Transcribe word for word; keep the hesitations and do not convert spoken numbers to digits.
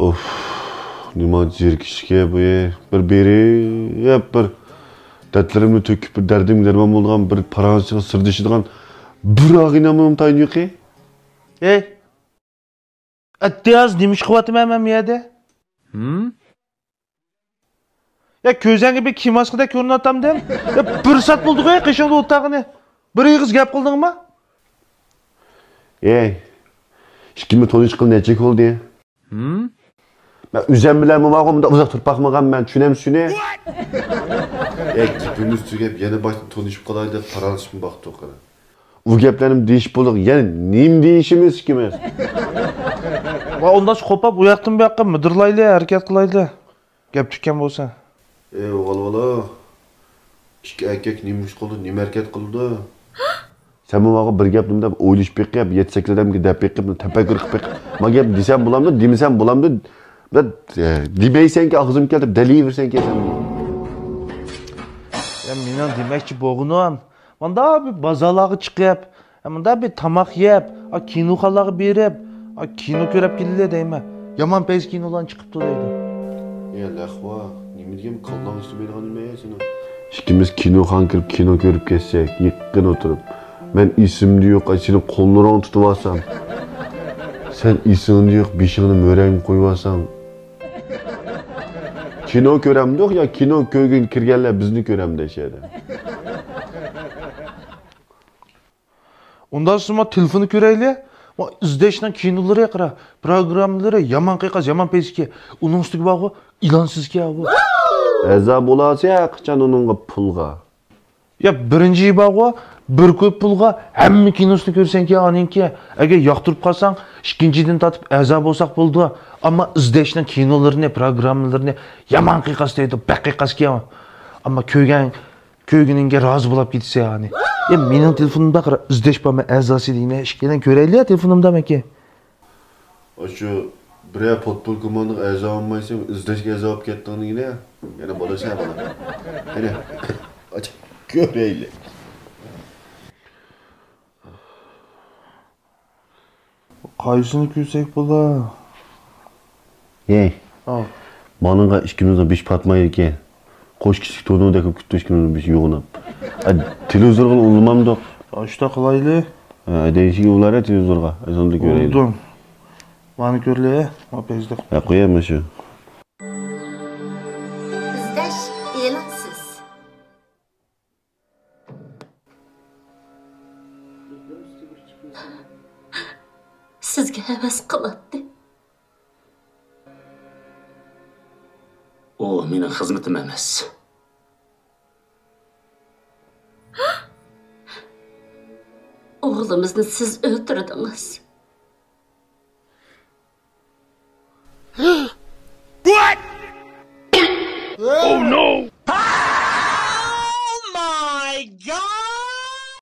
ئوف، نېمانچە زېرىكىشلىك بۇ. بىر بېرىپ، بىر دەردلىرىمنى تۆكۈپ، بىر دەردىمگە دەرمان بولىدىغان، بىر پاراڭلىشىشقا سىردىشىدىغان بىر ئاغىنەمنىڭ تايىنى يوقى. ھەي، ئەتىياز نېمە ئىش قىلىۋاتىمەن مەن بۇ يەردە؟ ھىم؟ يا، كۆزەڭگە بىر كىماسكىدەك كۆرۈنۈۋاتامدىم؟ يا، بىر سائەت بولدىغۇ قېشىڭدا ئولتۇرغىنى. بىر ئېغىز گەپ قىلدىڭمۇ؟ ئەي، ئىككىمىز تونۇشقىلى نەچچە يىل بولدى؟ ھىم؟ مەن ئۆزۈم بىلەنمۇ ماغۇ مۇنداق ئۇزاق تۇرۇپ باقمىغان مەن، چۈشىنەمسىز شۇنى؟ ئەي، گېپىمىز تۈگەپ، يەنە باشتىن تونۇشۇپ قالاي دەپ پاراڭلىشىپمۇ باقتۇق، قارا. ئۇ گەپلەرنى دېيىشىپ بولدۇق، يەنە نېمە دېيىشىمىز ئىككىمىز؟ ۋا ئۇنداق قوپاپ، ئۇ ياقتىن بۇ ياققا مىدىرلايلى، ھەرىكەت قىلايلى. گەپ تۈگكەن بولسا. ئەي، ۋال-ۋالا. ئىككى ئەركەك نېمە ئىش قىلىدۇ، نېمە ھەرىكەت قىلىدۇ؟ سەنمۇ ماڭا بىر گەپنى دەپ ئويلىشىپ بېقىپ، يەتتە سەككىز ئادەمگە دەپ بېقىپ، تەپەككۇر قىلىپ بېقىپ، ما گەپ دېسەم بولامدۇ، دېمىسەم بولامدۇ؟ بىر، ئە، دېمەيسەنكى، ئاغزىمغا كەلتۈرۈپ دەلىيىۋېرىسەنكى سەن. يا، مېنىڭ دېمەكچى بولغىنىم، مانداق بىر بازارلارغا چىقىپ، مۇنداق بىر تاماق يەپ، ئا، كىنوخانىلارغا بېرىپ، ئا، كىنو كۆرۈپ كېلىلى دەيمەن. يامان پەيزى كىنولارنى چىقىپتۇ دەيدۇ. يا لەخۋا، نېمە دېگەن كاللاڭ ئىشلىمەيدىغان نېمە يا سېنىڭ؟ ئىككىمىز كىنوخانىغا كىرىپ كىنو كۆرۈپ كەتسەك، يېقىن ئولتۇرۇپ، مەن ئېسىمدە يوق، ئاي، سېنىڭ قوللىرىڭنى تۇتۇۋالسام، سەن ئېسىڭدە يوق، بېشىڭنى مۈرەڭگە قويۇۋالساڭ. كىنو كۆرەمدۇق يا كىنو كۆرگىلى كىرگەنلەر بىزنى كۆرەمدۇ شۇ يەردە؟ ئۇنداق سىزمۇ تېلېفوننى كۆرەيلى. ما ئىزدەشنىڭ كىنولىرى قارا، پروگراممىلىرى يامان قىيقاس، يامان پەيزىكى. ئۇنىڭ ئۈستىگە بارغۇ، ئېلانسىزكى بۇ. ئەزا بولاسى قاچان ئۇنىڭغا پۇلغا؟ يا بىرىنچى بارغۇ، بىر كوي پۇلغا ھەممە كىنوسىنى كۆرسەڭكى ئانىڭكى. ئەگەر ياقتۇرۇپ قالساڭ، ئىككىنچىدىن تارتىپ ئەزا بولساق بولىدۇ. ئەمما ئىزدەشنىڭ كىنولىرىنى، پروگراممىلىرىنى يامان قىيقاس دەيدۇ، بەك قىيقاسكەن. ئەمما كۆرگەن كۆرگىنىڭگە رازى بولاپ كېتىسەن، يەنى. يا، مېنىڭ تېلېفونۇمدا قارا، ئىزدەش بار، مەن ئەزاسى دېگىنە، ئىككىيلەن كۆرەيلى، يا، تېلېفونۇمدا مەنكى. ئاشۇ بىرەر پۇتبول كوماندىغا ئەزا بولمايسەن، ئىزدەشكە ئەزا بولۇپ كەتتىڭ دېگىنە، يەنە بولىسەن، بالا. قېنى، ئاچ، كۆرەيلى. قايسىنى كۆرسەك بولا؟ ھەي، ئاۋ. مانىڭغا ئىككىمىزنىڭ بېشى پاتمايدىكەن. قوش كىشىلىك تونۇردەك بولۇپ كېتىپتۇ ئىككىمىزنىڭ بېشى يوغىناپ. ئە، تېلېۋىزورغا ئۇلىمامدۇق. ئاشۇنداق قىلايلى. ئە، دەيشىگە ئۇلار تېلېۋىزورغا. ئەزەمدە كۆرەيلى. ئۇلدۇم. مانى كۆرلى، ما پەيزلىق. ئە، قوياي مانا شۇ. ئىزدەش ئېلانسىز. سىزگە ھەۋەس قىلاتتى. ئۇ مېنىڭ خىزمىتىم ئەمەس. ئوغلىمىزنى سىز ئۆلتۈردىڭىز.